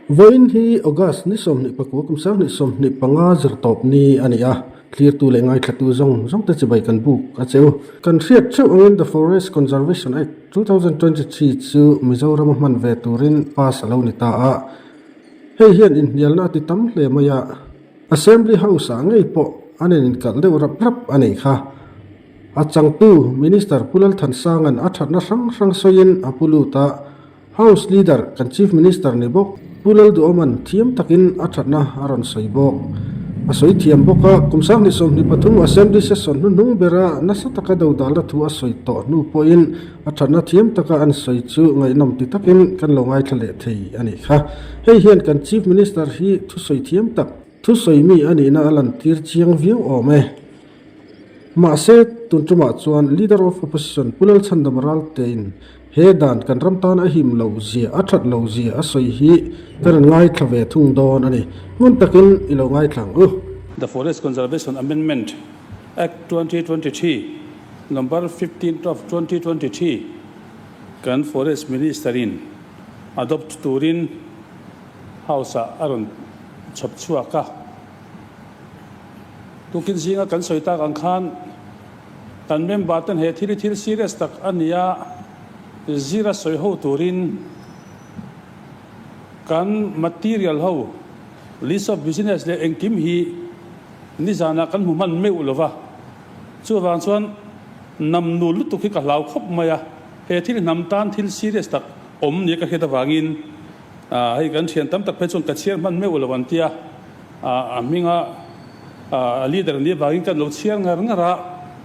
Vawiin hi August ni 29 kum 2025 zirtawp ni a ni a, thlirtu leh ngaithlatu zawng zawng te chibai kan buk a cheu. Kan hriat theuh angin The Forest Conservation Act 2023 chu Mizoram a hman ve turin pass a lo ni ta a, hei hian inhnialna a ti tam hle mai a, Assembly House ah ngei pawh an in inkalh deuh rap rap a nei kha. A changtu Minister Pu Lalthansanga'n a thatna hrang hrang sawiin a pu lut a, House Leader kan Chief Minister ni bawk Pu Lalduhawma'n thiam takin a thatna a rawn sawi bawk. A sawi thiam bawk a, kum 2023 Assembly Session hnuhnung bera nasa taka dodalna thu a sawi tawh hnu pawhin a thatna thiam taka an sawi chu ngaihnawm ti takin kan lo ngaithla leh thei a nih kha. Hei hian kan Chief Minister hi thusawi thiam tak, thusawi mi a nihna a lantir chiang viau awm e. Mahse, tun tumah chuan Leader of Opposition Pu Lalchhandam Raltein he dan kan ram tan a him loh zia, a that loh zia a sawi hi kan rawn ngaithla ve thung dawn a ni. Hmun takin i lo ngaithla ang u. The Forest Conservation Amendment Act 2023 Number 15 of 2023 kan Forest Minister in adopt turin House ah a rawn chhawp chhuak a. Tukin zinga kan sawi tak ang khan kan member ten he thil hi thil serious tak a ni a, zira sawi ho turin kan material ho list of business leh engkim hi nizanah kan hmu hman meuh lo va, chuvang chuan nam nul lutuk hi ka hlau khawp mai a, he thil hnam tan thil serious tak awm nia ka hriat avangin hei kan thian tam tak phei chuan ka chhiar hman meuh lo an tia. A hminga a leader nih avangin kan lo chhiar ngar ngar a,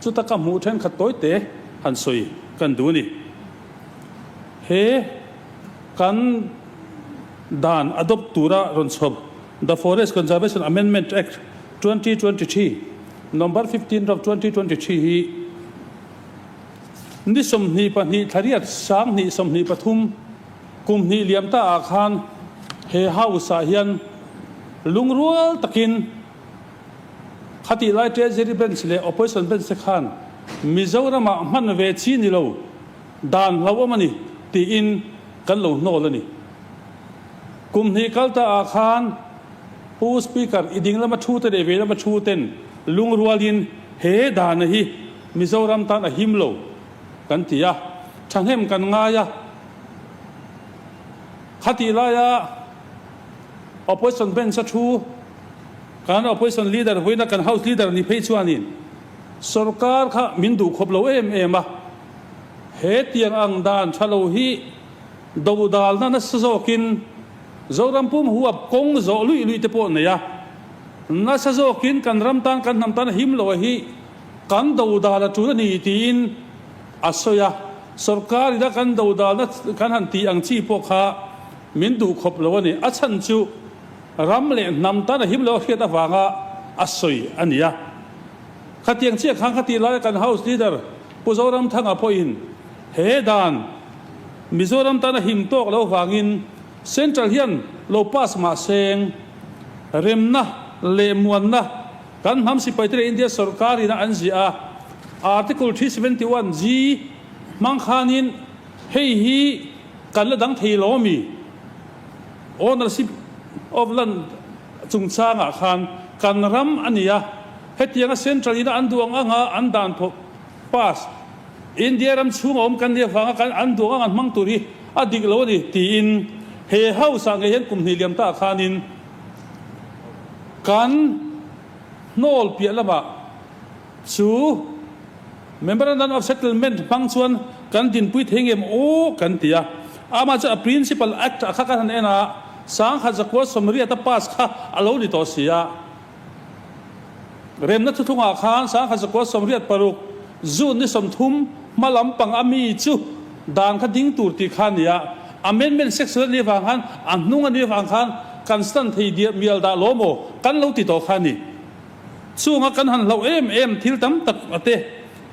chuta ka hmuh thenkhat tawi te han sawi kan duh a ni. He kan dan adopt tura rawn chhawp The Forest Conservation Amendment Act 2023 Number 15 of 2023 hi ni 22 thlariat 2023 Kum hnih liam ta ah khan he house ah hian lungrual takin khatih lai Treasury Bench leh Opposition Bench te khan Mizoram ah hman ve chi ni lo dan hlauhawm a ni tiin kan lo hnawl a ni. Kum hnih kal ta ah khan Pu Speaker i ding lama thu te leh vei lama thu ten lungrualin he dan hi Mizoram tan a him lo kan ti a, thahnem kan ngai a. Khatih laia Opposition bench a thu kan Opposition leader vawiina kan House leader ni phei chuanin sorkar kha min duh khawp lo em em a, he tiang ang dan tha lo hi dodalna nasa zawkin Zoram pum huap kawng zawh luih luih te pawh nei a, nasa zawkin kan ram tan kan hnam tan a him lo a hi kan dodal a tul a ni tiin a sawi a, Sorkar ina kan dodalna kan han tih ang chi pawh kha min duh khawp lo a ni. A chhan chu ram leh hnam tan a him lo a hriat avanga a sawi a ni a. Khatiang chiah khan khatih laia kan House Leader Pu Zoramthanga pawhin he dan Mizoram tan a him tawk lo vangin Central hian lo pass mah seng remna leh muanna Kan hnam sipaite leh India sorkar ina an ziah a, Article 371 G hmang khanin hei hi kan la dang thei lo ami? Ownership of land chungchangah khan kan ram a ni a, hetianga Central ina an duh ang anga an dan phawh pass India ram chhunga awm kan nih avanga kan an duh ang anga an hmang tur hi a dik lo a ni tiin he House ah ngei hian kum hnih liam ta khanin Kan hnawl piah lamah chu Memorandum of Settlement hmang chuan kan dinpui thei ngem aw kan ti a. Amah chu a Principal Act ah kha kan han en a, 1980 a pass kha a lo ni tawh si a. Remna thuthlungah khan 1986 June ni 30 hma lampang a mi chu dan kha ding tur tih kha a ni a, amendment section a nih avang khan a hnung a nih avang khan kan stand thei diah mial dah lo maw kan lo ti tawh kha a ni. Chunga kan han hlauh em em thil tam tak a te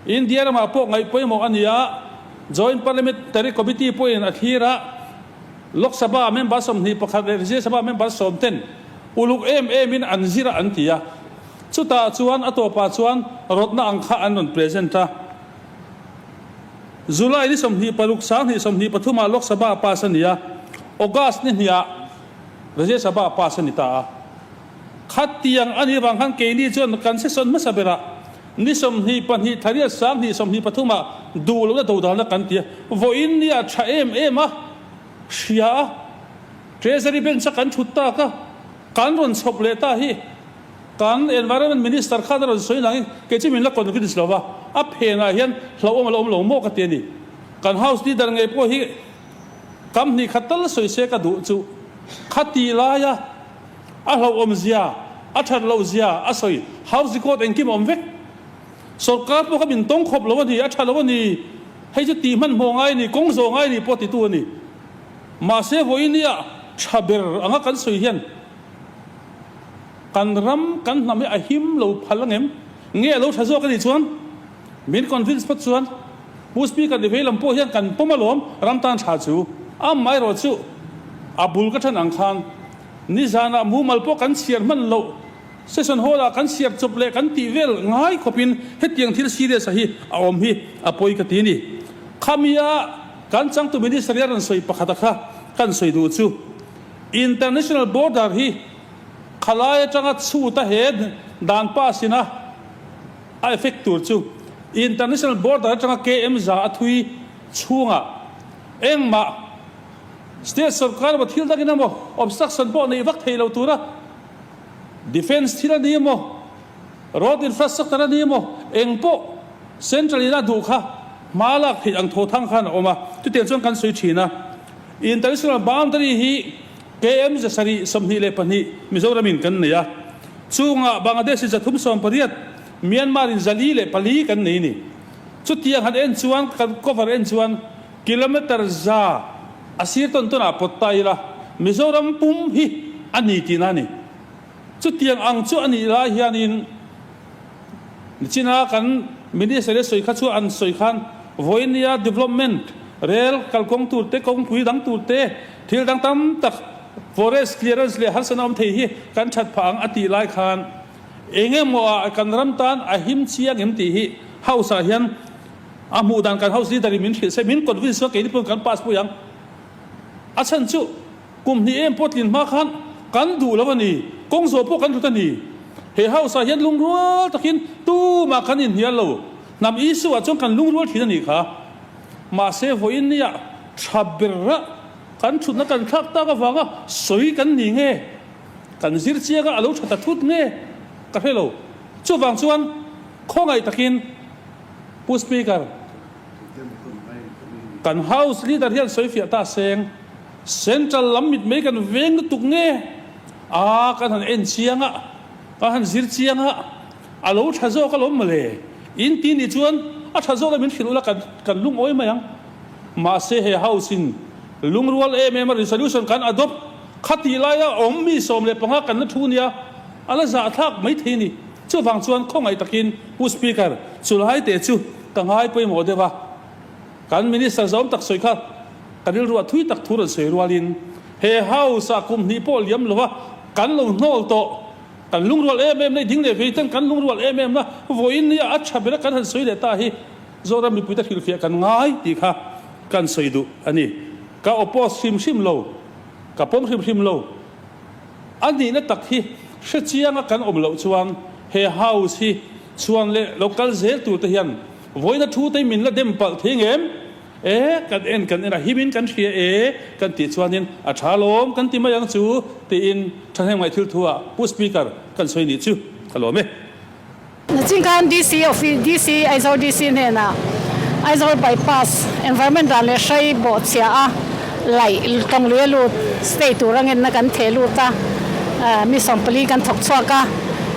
India ramah pawh ngaih pawimawh a ni a, Joint Parliamentary Committee pawhin a thlir a, Lok Sabha member 21 leh Rajya Sabha member sawm ten uluk em em in an zir a an ti a. Chutah chuan a tawpah chuan rawtna ang kha an rawn present a. July ni 26 2023 ah Lok Sabha pass a ni a, August ni hniah. Rajya Sabha ah pass a ni ta a. Khatiang a nih vang khan keini chuan kan session hmasa berah ni 22 thariat 20 23 ah duh lohna dodalna kan ti a. Vawiin nia tha em em a hria a, Treasury Bench a kan thut tak a, kan rawn chhawp leh ta hi kan Environment Minister khan a rawn sawi nangin kei chu min la convince lo va, a phenah hian hlauhawm a la awm lo maw ka ti a ni. Kan House Leader ngei pawh hi kam hnih khat tal sawi se ka duh chu khati laia a hlauhawm zia, a that loh zia a sawi. House record engkim a awm vek. Sorkar pawh kha min tawng khawp lo a ni, a tha lo a ni, hei chu tih hmanhmawh ngai a ni, kawng zawh ngai a ni pawh titu a ni. Mahse vawinia tha ber anga kan sawi hian kan ram, kan hnam hi a him lo phal angem? Nge a lo tha zawk a nih chuan? Min convince phawt chuan Pu Speaker ni vei lam pawh hian kan pawm alawm, ram tan tha chu. Amaherawh chu a bul ka then ang khan nizanah mumal pawh kan chhiar hman loh, session hall ah kan chhiar chawp leh kan tih vel ngai khawpin hetiang thil serious a hi a awm hi a pawi ka ti a ni. Khamia kan changtu Minister hi a rawn sawi pakhat a kha kan sawi duh chu International border hi khalai atanga chhut a he dan pass in a A effect tur chu international border atanga KM za a thui chhungah engmah state sorkar emaw thil dangin emaw obstruction pawh neih vak thei lo tura defence thil a ni emaw road infrastructure a ni emaw eng pawh central in a duh kha hma lak theih ang tho thang khan a awm a. Chutiang chuan kan sawi thin a, international boundary hi KM 722 Mizoramin kan nei a, chungah Bangladesh in 318, Myanmar in 404 kan nei a ni. Chutiang han en chuan, kan cover en chuan kilometre za a sir tawn tawnah pawt ta ila Mizoram pum hi a ni tihna a ni. Chutiang ang chu a nih lai hianin Nichina kan Minister e sawi kha chu an sawi khan vawinia development rel kalkawng tur te, kawngpui dang tur te, thil dang tam tak forest clearance leh harsatna awm thei hi kan that phah ang a tih lai khan eng emaw ah kan ram tan a him chiang em tih hi House ah hian a hmuh dan kan House leader in min hrilh se min convince chuan keini pawhin kan pass pui ang. A chhan chu Kum hnih em pawh tlin hma khan kan duh lo a ni, kawng zawh pawh kan hlut a ni. He house ah hian lungrual takin tumah kan inhnial lo, hnam issue ah chuan kan lungrual thin a nih kha. Mahse vawiin nia tha ber a kan thutna kan thlak tak avanga sawi kan ni nge, kan zir chiang a a lo tha ta thut nge ka hre lo. Chuvang chuan khawngaih takin Pu Speaker, kan house leader hian sawi fiah ta seng. Central lam mit mai kan veng lutuk nge? A kan han en chiang a, kan han zir chiang a, a lo tha zawk alawm mawle. In ti nih chuan a tha zawk a min hrilh ula kan kan lungawi mai ang. Mahse he house in lungrual em em a resolution kan adopt kha tih laia awm mi 15 kan la thu nia, a la zahthlak mai thei a ni. Chuvang chuan khawngaih takin Pu Speaker, chulai teh chu ka ngai pawimawh deuh a. Kan Minister zawm tak sawi kha ka rilru a thui tak thu rawn sawi rualin he House ah kum hnih pawh liam lova kan lo hnawl tawh, kan lungrual em em na i ding leh vei ten kan lungrual em em na vawiin nia a tha bera kan han sawi leh ta hi Zoram mipuite hrilhfiah kan ngai tih kha kan sawi duh a ni. Ka oppose hrim hrim lo, ka pawm hrim hrim lo. A nihna tak hi hre chianga kan awm loh chuan he House hi chhuan leh lo kal zel tur te hian Vawiina thu te min la dem palh thei ngem? E, kan en kan en a, himin kan hria e, kan tih chuanin a tha lawm kan ti mai ang chu tiin thahnem ngaih thil thu ah Pu Speaker kan sawi nih chu ka lawm e. Nachin khan DC office DC Aizawl DC hnenah Aizawl bypass environment dan leh hrai bawh chhia a laih tawnglui a lut state tur a ngenna kan theh lut a, mi 14 kan thawk chhuak a,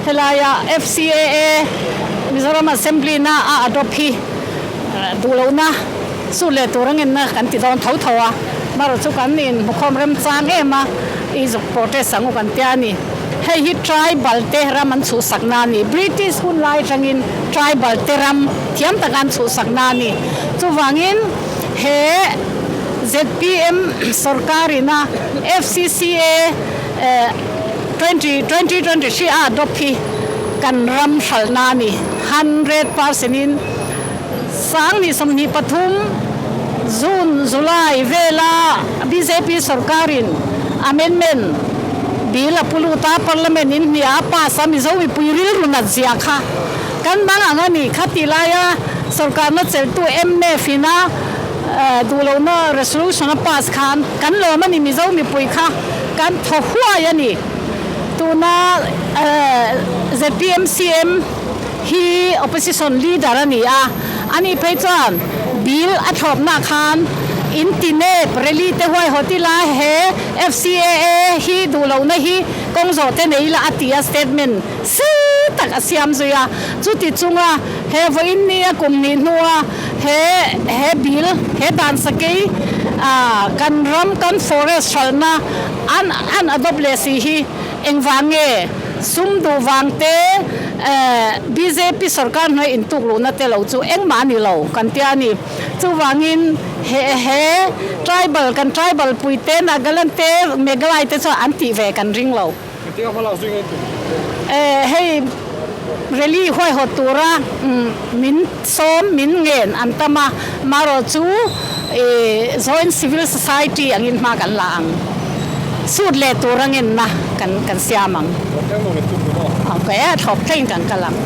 helaia FCAA Mizoram Assembly na a adopt hi duh lohna sut leh tur a ngenna kan ti dawn tho tho a, marawh chu kan inhmukhawm remchang em a, i zuk protest ang u kan tia a ni. Hei hi tribal te ram an chhuhsakna a ni. British hun lai atangin tribal te ram thiam taka an chhuhsakna a ni. Chuvangin he zpm sorkarina FCCA 2023 a adopt hi kan ram hralhna a ni. 100% in 2023 June, July vela bjp sorkarin amendment. Bill a pu lut a, Parliament in hniah a pass a, Mizo mipui rilru nat zia kha kan bang ang a ni. Kha ti laia sorkarna chelhtu mnf ina duhlohna resolution a pass khan kan lawm a ni, Mizo mipui kha kan thaw huai a ni. Tuna zpm CM hi opposition leader a ni a, ani phei chuan bill a thlawpna khan in ti nep rally te huaihawt ila he FCAA hi duhlohna hi kawng zawh te nei ila a ti a statement sei tak a siam zui a, chuti chunga he vawiin ni a kum hnih hnua he he bill he dan sakei kan ram kan forest hralhna an an adopt leh si hi engvang nge sum duh vang te bjp sorkar hnuai intuk luhna te lo chu engmah a ni lo kan tia a ni. Chuvangin he he tribal kan tribal pui te Nagaland te Meghalaya te chuan an tih ve kan ring lo. Engtin a hmalak zui nge tum? Eh hei rally huaihawt tura min sawm min ngen an tam a, marawh chu ih joint civil society angin hma kan la ang. Suit leh tur a ngenna kan kan siam ang. Thlawp thleng nuam in tum tum aw? Ok, thlawp thleng kan kal ang.